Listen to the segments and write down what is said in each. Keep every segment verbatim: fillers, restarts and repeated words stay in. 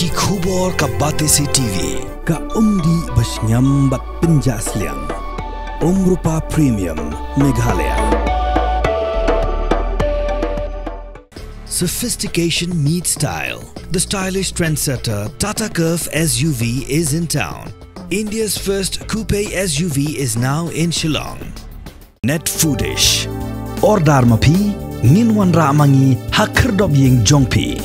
Ki khubor ka Batesi T V. Ka umdih ba shngiam bad pynjah sliang. Umrupa Premium Meghalaya. Sophistication meets style. The stylish trendsetter Tata Curvv S U V is in town. India's first coupe S U V is now in Shillong. Net Foodish. Order ma phi, ngin wanrah ma ngi ha khyrdop ïing jong phi.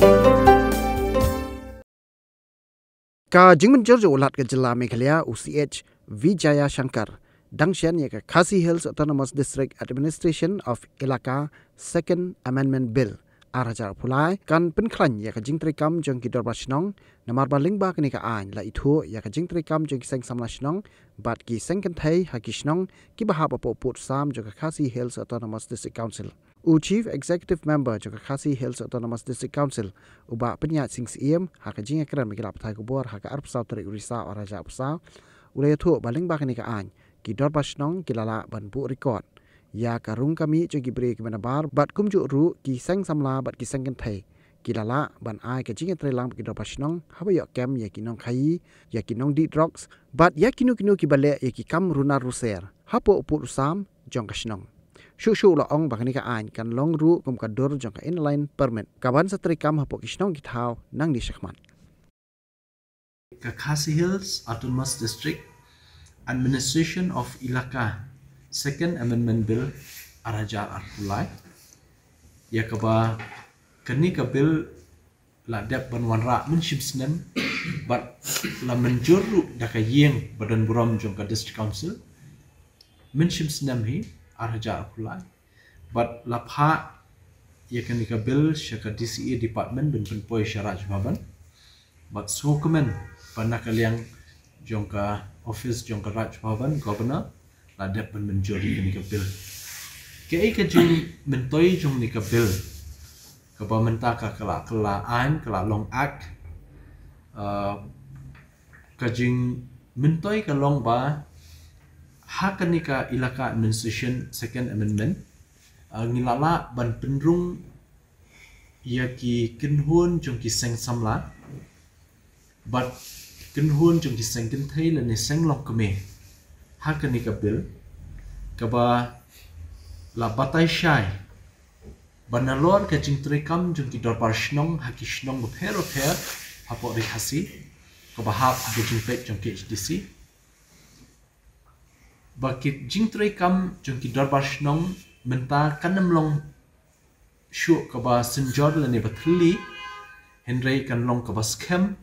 Ka jingmynjur jong u Lat ka jylla Meghalaya, u C H Vijayashankar, dang shen ïa ka Khasi Hills Autonomous District Administration of Elaka Second Amendment Bill ar hajar arphew lai kan pynkhlaiñ ïa ka jingtrei kam jong ki dorbar shnong, namar ba lyngba kane ka aiñ la ithuh ïa ka jingtrei kam jong ki seng samla shnong bad ki seng kynthei ha ki shnong kiba hap hapoh pud sam jong ka Khasi Hills Autonomous District Council. U Chief Executive Member jong ka Khasi Hills Autonomous District Council, u Bah Pynïaid Sing Syiem, ha ka jingïakren bad ki lad pathai khubor ha ka arphew saw tarik u Risaw ar hajar arphew saw, u la ïathuh ba lyngba kane ka aiñ, ki dorbar shnong ki la lah ban buh record ïa ka rung ka mih jong ki briew kiba nabar bad kumjuh ruh ki seng samla bad ki seng kynthei ki la lah ban ai ka jingïatreilang bad ki dorbar shnong haba ïoh kem ïa ki nongkhaïi, ïa ki nongdih drugs bad ïa kino kino kiba leh ïa ki kam runar ruser hapoh pud u sam jong ka shnong. Shuh shuh u la ong ba kane ka aiñ kan long ruh kum ka dur jong ka inner line permit kaban sa trei kam hapoh ki shnong ki thaw nangne shakhmat. Ka Khasi Hills Autonomous District Administration of Elaka Second Amendment Bill ar hajar arphew lai, ïa kaba kane ka bill la dep ban wanrah mynshem snem bad la mynjur ruh da ka ïing ba don burom jong ka District Council mynshem snem hi, ar hajar arphew lai, bad la phah ïa kane ka bill sha ka D C A Department ban pynpoi sha Raj Bhavan. Bad sngewkmen ba na ka liang jong ka office jong ka Raj Bhavan, Governor la dep ban mynjur ïa kane ka bill. Kaei ka jingmyntoi jong kane ka bill? Kaba mynta ka la, ka la aiñ, ka la long act. Uh, ka jingmyntoi ka long ba ha kane ka Elaka Administration Second Amendment, uh, ngi la lah ban pynrung ïa ki kynhun jong ki seng samla bad kynhun jong ki seng kynthei lane seng longkmie ha kane ka bill, kaba la batai shai ba nalor ka jingtrei kam jong ki dorbar shnong ha ki shnong bapher bapher hapoh Ri Khasi, kaba hap ha ka jingpeit jong K H D C, ba ka jingtrei kam jong ki dorbar shnong mynta kan ym long shuh kaba synjor lane ba thylli, hynrei kan long kaba skhem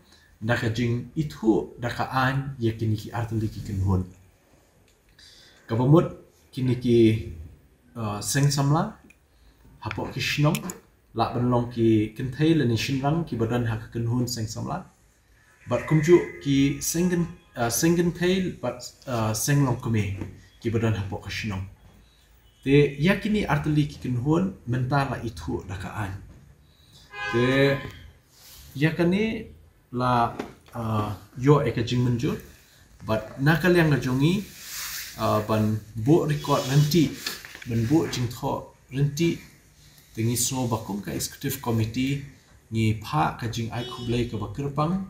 da ka jingithuh da ka aiñ ïa kine ki artylli ki kynhun. Kaba mut kine ki, uh, seng samla hapoh ki shnong lah ban long ki kynthei lane shynrang kiba don ha ka kynhun seng samla, bad kumjuh ki seng kyn-, uh, seng kynthei bad, uh, seng longkmie kiba don hapoh ka shnong. Te ïa kine artylli ki kynhun mynta la ithuh da ka aiñ. Te ïa kane la, uh, ïoh ïa ka jingmynjur bad na ka liang ka jong ngi, uh, ban buh record ryntih, ban buh jingthoh ryntih, te ngi sngew ba kum ka Executive Committee ngi phah ka jingai khublei kaba kyrpang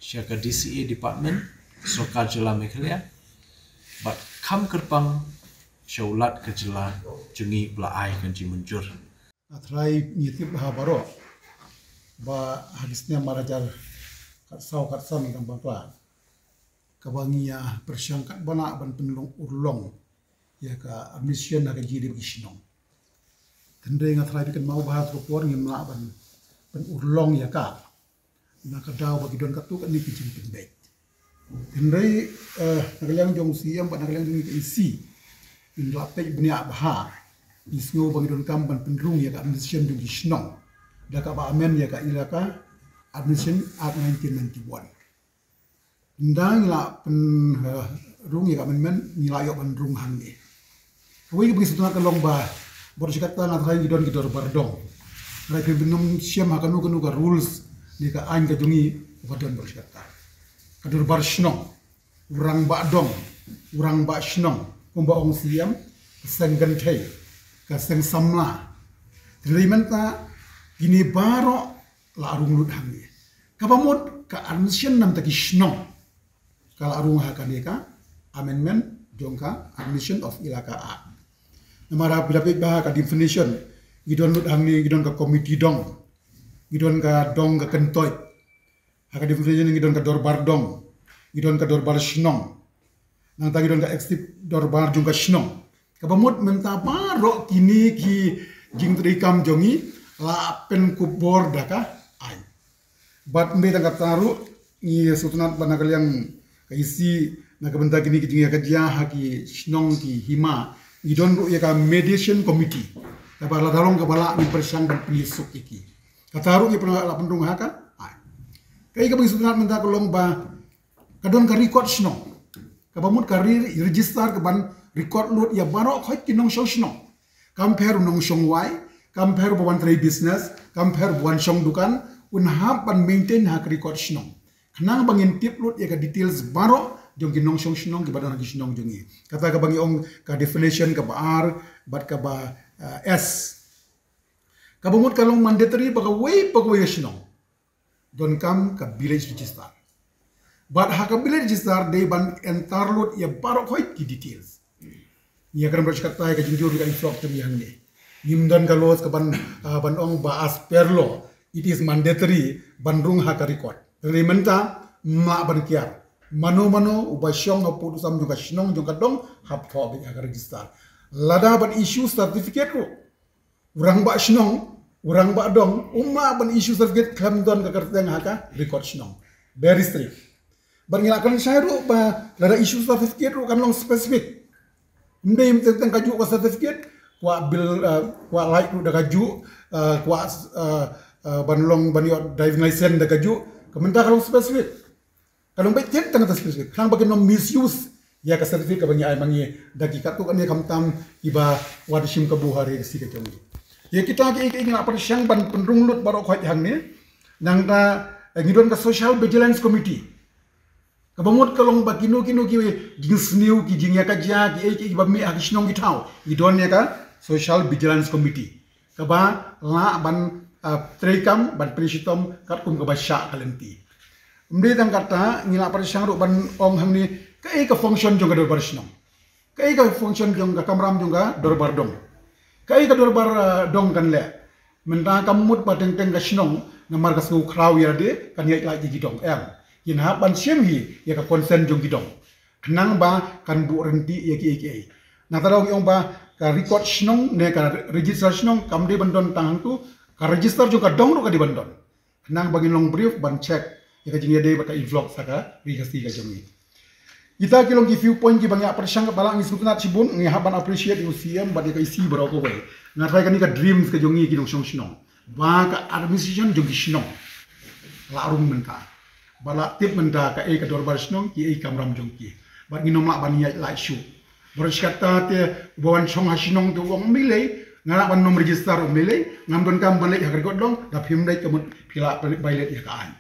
sha ka D C A Department, Sorkar Jylla Meghalaya, bad kham kyrpang sha u Lat ka jylla jong ngi ba la ai ka jingmynjur. Nga tharai ngi tip bha baroh ba ha ki snem ar hajar khatsaw khatsan, kaba nga pyrshang katba lah ban pynlong urlong ïa ka admission ha ka jingdip ki shnong. Hynrei nga tharai phi kynmaw bha, ha ka por ngim lah ban pynurlong ïa ka na ka daw ba ki don katto katne ki jingpynbeit. Hynrei, eh, na ka liang jong u C M bad na ka liang jong ngi ka E C, ngi la peit bniah bha. Ngi sngew ba ngi donkam ban pynrung ïa ka admission jong ki shnong da kaba amend ïa ka Elaka Admission Act nineteen ninety-one. Ynda ngi la pyn, eh, rung ïa ka amendment, ngi la ïoh ban rung hangne. Kawei kaba ngi sngewtynnat ka long ba baroh shi katta nga tharai ngi don ki dorbar dong. Hynrei phin ym shem ha kano kano ka rules ne ka aiñ ka jong ngi ba don baroh shi katta. Ka dorbar shnong, u rangbah dong, u rangbah shnong, kumba ong C M, ka seng kynthei, ka seng samla. Hynrei mynta kine baroh la rung lut hangne. Kaba mut ka admission namar ki shnong ka la rung ha kane ka amendment jong ka Admission of Elaka Act. Namar ha phi la peit ba ha ka definition ngi don lut hangne, ngi don ka committee dong, ngi don ka dong ka kyntoit. Ha ka definition ngi don ka dorbar dong, ngi don ka dorbar shnong. Nangta ngi don ka executive dorbar jong ka shnong. Kaba mut mynta baroh kine ki jingtrei kam jong ngi la pynkupbor da ka aiñ. Bad ym dei tang kata ruh, ngi sngewtynnat ba na ka liang ka EC, na ka bynta kine ki jingïakajia ha ki shnong ki hima, ngi don ruh ïa ka mediation committee kaba lada long kaba lah ngin pyrshang ban pynïasuk ïa ki. Kata ruh ngi pynlong la pynrung ha ka aiñ. Kaei kaba ngi sngewtynnat mynta ka long ba ka don ka record shnong. Kaba mut ka re-, register kaban record lut ïa baroh khoit ki nongshong shnong. Kam pher u nongshong wai, kam pher uba wan trei business, kam pher uba wan shong dukan, un hap ban maintain ha ka record shnong. Khnang ba ngin tip lut ïa ka details baroh jong ki nongshong shnong kiba don ha ki shnong jong ngi. Kata kaba ngi ong ka definition kaba ar bad kaba, uh, S. Kaba mut ka long mandatory ba kawei pa kawei ka shnong donkam ka village register. Bad ha ka village register dei ban enter lut ïa baroh khoit ki details. Ngi ïa kren baroh shi katta ïa ka jingjur ka influx te ngi hangne. Ngim don ka laws kaban, ah, ban ong ba as per law it is mandatory ban rung ha ka record. Te mynta ym lah ban kiar. Mano mano uba shong ha pud u sam jong ka shnong jong ka dong hap thoh beit ha ka register. Lada ban issue certificate ruh u rangbah shnong, u rangbah dong, um lah ban issue certificate khlem don ka kyrteng ha ka record shnong. Very strict. Bad ngi la kren shai ruh ba lada issue certificate ruh kan long specific. Ym dei teng teng kajuh ka certificate, kwah bil, uh, kwah light ruh da kajuh, uh, kwah, uh, uh, ban long ban ïoh driving license da kajuh, ka mynta ka long specific. Ka long beit teng teng ta specific. Khnang ba kin ym misuse ïa ka certificate kaba ngi ai ma ngi da ki katto katne khamtam kiba wan shim kabu ha ri ka si ka jong ngi. Ïa kita kiei kiei ngi la pyrshang ban pynrung lut baroh khoit hangne. Nangta, eh, ngi don ka Social Vigilance Committee. Kaba mut ka long ba kino kino ki jingsniew ki jingïakajia kiei kiei kiba mih ha ki shnong ki thaw, ngi don ïa ka Social Vigilance Committee. Kaba lah ban, ah, treikam ban pynshitom katkum kaba shah ka lynti. Ym dei tang kata, ngi la pyrshang ruh ban ong hangne kaei ka function jong ka dorbar shnong. Kaei ka function jong ka kamram jong ka dorbar dong. Kaei ka dorbar, ah, dong kan leh. Mynta kam mut ba teng teng ka shnong namar ka sngewkhraw ïa lade kan ïaid lait ïa ki dong. Em. Kin hap ban shim hi ïa ka consent jong ki dong. Khnang ba kan buh rynti ïa kiei kiei. Nangta ruh ngi ong ba ka record shnong ne ka register shnong kam dei ban don tang hangtu, ka register jong ka dong ruh ka dei ban don. Khnang ba ngin long brief ban check ïa ka jingïadei bad ka influx ha ka ri ka si ka jong ngi. Kita ki long ki few point kiba ngi ïa pyrshang, ba la ngi sngewtynnat shibun, ngi hap ban appreciate ïa u C M bad ïa ka E C baroh kawei. Nga tharai kane ka dreams ka jong ngi ki nongshong shnong. Ba ka administration jong ki shnong la rung mynta. Ba la tip mynta kaei ka dorbar shnong, kiei kamram jong ki. Bad ngin ym lah ban ïaid lait shuh. Baroh shi katta te uba wan shong ha shnong te u ong ym lei, nga lah ban ym register ym lei, ngam donkam ban leit ha ka record dong, da phim leit ka mut phi la violate ïa ka aiñ.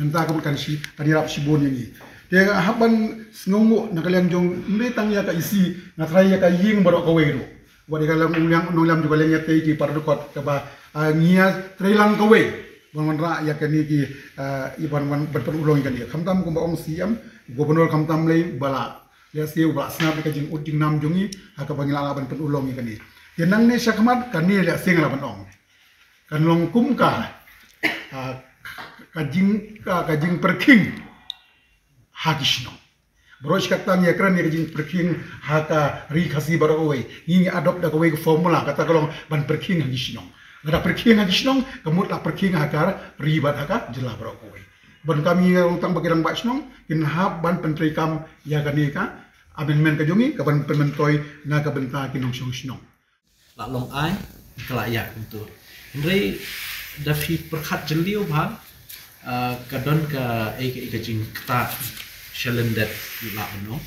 Mynta ka mut kan shi, kan ïarap shibun ïa ngi. Te nga hap ban sngewnguh na ka liang jong ym dei tang ïa ka E C, nga tharai ïa ka ïing baroh kawei ruh. Wat ïa ka liang u liang nongïalam jong ka liang ïatei ki para dukot kaba, ah, ngi ïa trei lang kawei ban wanrah ïa kane ki, ah, i ban, ban, ban pynurlong ïa kane. Khamtam kumba ong C M, Governor khamtam lei ba la lehse uba la sngap ïa ka jingud jingnam jong ngi ha kaba ngi lah lah ban pynurlong ïa kane. Te nangne shakhmat kane lehse nga lah ban ong kan long kum ka, ah, ka jing, ka, ka jingpyrkhing ha ki shnong. Baroh shi katta ngi ïa kren ïa ka jingpyrkhing ha ka ri Khasi baroh kawei. Ngi, ngi adopt da kawei ka formula, kata ka long ban pyrkhing ha ki shnong. Lada pyrkhing ha ki shnong ka mut la pyrkhing ha ka ri bad ha ka jylla baroh kawei. Bad kam ngi ong tang ba ki rangbah shnong kin hap ban pyntreikam ïa kane ka amendment ka jong ngi kaban pynmyntoi na ka bynta ki nongshong shnong. La long ai, ka la ïa kumtu. Hynrei da phi pyrkhat jylliew bha, ah, ka don kaei kaei ka jingktah shalyndet la bynno.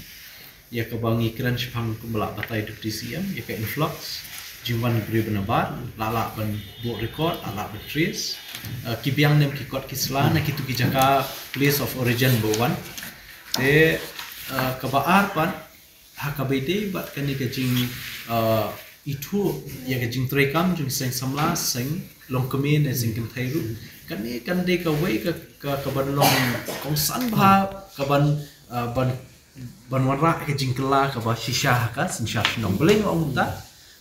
Ïa kaba ngi kren shaphang kumba la batai Deputy C M, ïa ka influx jingwan briew bad nabar, la lah ban buh record, la lah ban trace. Ah, ki biang ne em ki kot ki sla na kitu ki jaka place of origin ba wan. Te, ah, kaba ar pat, ha kaba ïadei bad kane ka jing, ah, ithuh ïa ka jingtreikam jong seng samla, seng longkmie ne seng kynthei ruh. Kane kan dei kawei ka, ka ka ban long kongsan bha ka ban uh, ban ban wanrah ka jingkylla kaba shisha ha ka synshar shnong. Balei nga ong kumta?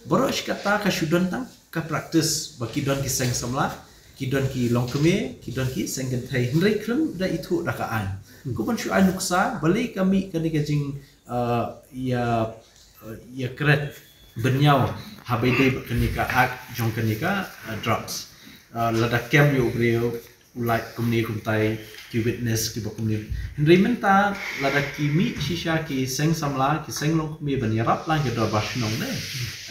Baroh shi katta ka shu don tang ka practice ba ki don ki seng samla, ki don ki longkmie, ki don ki seng kynthei, hynrei khlem da ithuh da ka aiñ. Ko ban shu ai nuksa balei ka mih kane ka jing uh, ïa uh, ïa kret bynñiaw ha ba ïadei bad kane ka act jong kane ka uh, drugs. Uh, lada kem ïa u briew u lait kumne kumtai, ki witness kiba kumne. Hynrei mynta lada ki mih shisha ki seng samla, ki seng longkmie ban ïarap lang ki dorbar shnong ne.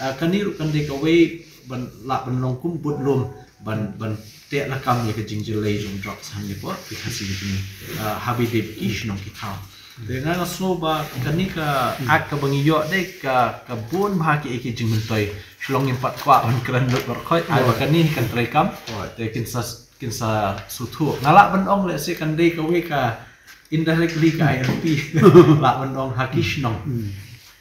Uh, kane ruh kan dei kawei ban lah ban long kum budlum ban ban teh lakam ïa ka jingjyllei jong drugs hangne hapoh ki Khasi ki jong ngi. Uh, ha ba ïadei bad ki shnong ki thaw. Te nga nga sngew ba kane ka act kaba ngi ïoh dei ka ka bun bha ki ei ki jingmyntoi. Shu long ngim pat kwah ban kren lut baroh khoit, ai ba kane kan treikam. Te kin sa kin sa sngewthuh. Nga lah ban ong lehse kan dei kawei ka indirectly ka I L P. Lah ban ong ha ki shnong.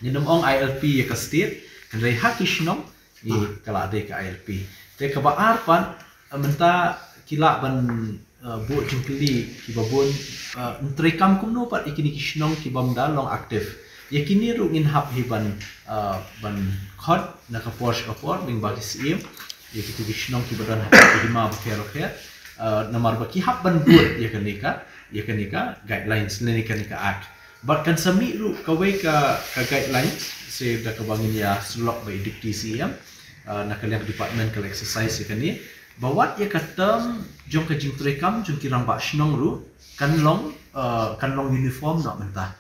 Ngin ym ong I L P ïa ka state, kan dei ha ki shnong. Ïa ka lah dei ka I L P. Te kaba ar pat, uh, mynta ki lah ban uh, buh jingkylli kiba bun, uh, treikam kumno pat ïa kine ki shnong kiba ym da long active. Ïa kine ruh ngin hap hi ban uh, ban khot na ka por sha ka por lyngba ki siem ïa kito ki shnong kiba don ha ki hima bapher bapher. Uh, namar ba ki hap ban bud ïa kane ka ïa kane ka guidelines ne kane ka act. Bad kan sa mih ruh kawei ka ka guidelines se da kaba ngin ïa sylok ba i Deputy C M uh, na ka liang department ka la exercise ïa kane. Ba wat ïa ka term jong ka jingtreikam jong ki rangbah shnong ruh kan long uh, kan long uniform noh mynta.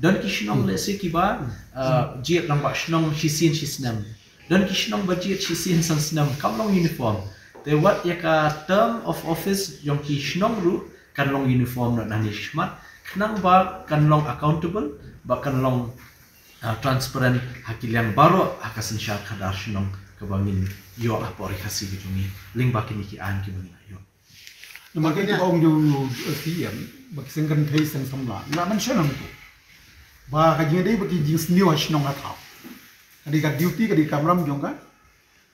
Don ki shnong lehse kiba uh, jied rangbah shnong shisien shisnem. Don ki shnong ba jied shisien san snem kam long uniform. Te wat ïa ka term of office jong ki shnong ruh kan long uniform noh nangne shakhmat. Khnang ba kan long accountable, ba kan long uh, transparent ha ki liang baroh ha ka synshar khadar shnong kaba ngin ïoh hapoh ri Khasi ka jong ngi lyngba kine ki aiñ kiba ngin ïoh. Namar kane ka ong jong u C M ba ki seng kynthei seng samla nga mention hangto ba ka jingdei ba ki jingsniew ha shnong ha thaw. Ka dei ka duty, ka dei ka kamram jong ka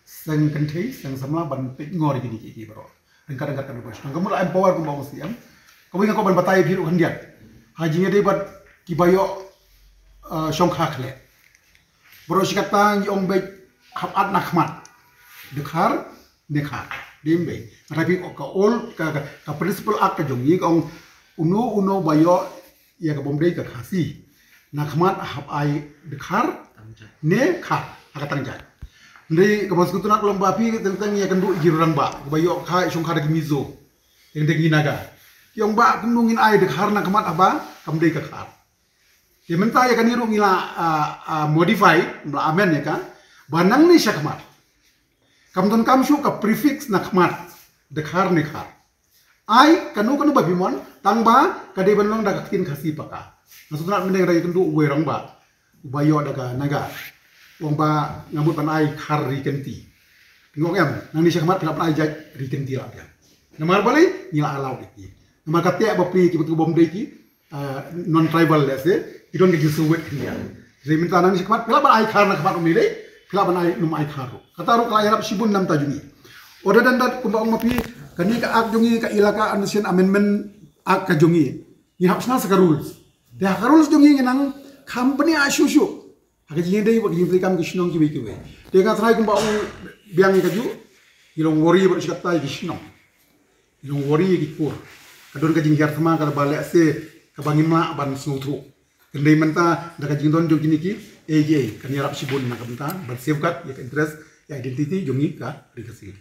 seng kynthei seng samla ban peit ngor ïa kine ki baroh. Ryngkat ryngkat ka dei ba shnong ka mut la empower kumba ong u C M. Kawei nga kwah ban batai ïa phi ruh khyndiat ha jingdei bad kiba ïoh uh, shongkha khleh. Baroh shi katta ngi ong beit hap at na khmat. Dkhar ne khar. Dei ym dei? Nga tharai phi ka old ka ka, ka principal act ka jong ngi ka ong uno uno ba ïoh ïa ka bym dei ka Khasi na khmat hap ai dkhar ne khar ha ka tang jait. Hynrei kaba sngewtynnat long ba phi teng teng ïa kynduh ïa ki rangbah ba ïoh kha shongkha da ki Mizo. Teng teng ki Naga. Ki ong ba kumno ngin ai dkhar na khmat haba kam dei ka khar. Te mynta ïa kane ruh ngi la uh, uh, modify, la amend ïa ka ba nangne shakhmat kam don kam shuh ka prefix na khmat dkhar ne khar. Ai kano kano ba phi mon tang ba ka dei ban long da ka ktien Khasi paka. Nga sngewtynnat mynne nga da ïakynduh uwei rangbah uba ïoh da ka Naga. U ong ba nga mut ban ai khar ri kynti. Nga ong em, nangne shakhmat phi lah ban ai jait ri kynti lah biang. Namar balei? Ngi la allow ïa ki. Namar ka teh ba phi ki bym dei ki uh, non tribal lehse ki don ka jingsngewbha khyndiat. Hynrei mynta nangne shakhmat phi lah ban ai khar na khmat um dei, phi lah ban ai, ym ai khar ruh. Kata ruh ka la ïarap shibun na ka bynta jong ngi. Other than that kumba ong ma phi, kane ka act jong ngi, ka Elaka Administration Amendment Act ka jong ngi, ngi hap shna sa ka rules. Te ha ka rules jong ngi ngi nang kham bniah shuh shuh ha ka jingïadei bad ka jingtreikam ki shnong kiwei kiwei. Te nga tharai kumba ong biang ïa kajuh, ngi long worry bad shi katta ïa ki shnong. Ngi long worry ïa ki kur. Ka don ka jinghiar thma kaba lehse kaba ngim lah ban sngewthuh. Hynrei mynta da ka jingdon jong kine ki A G A kan ïarap shibun na ka bynta ban safeguard ïa ka interest, ïa identity jong ngi ka ri Khasi.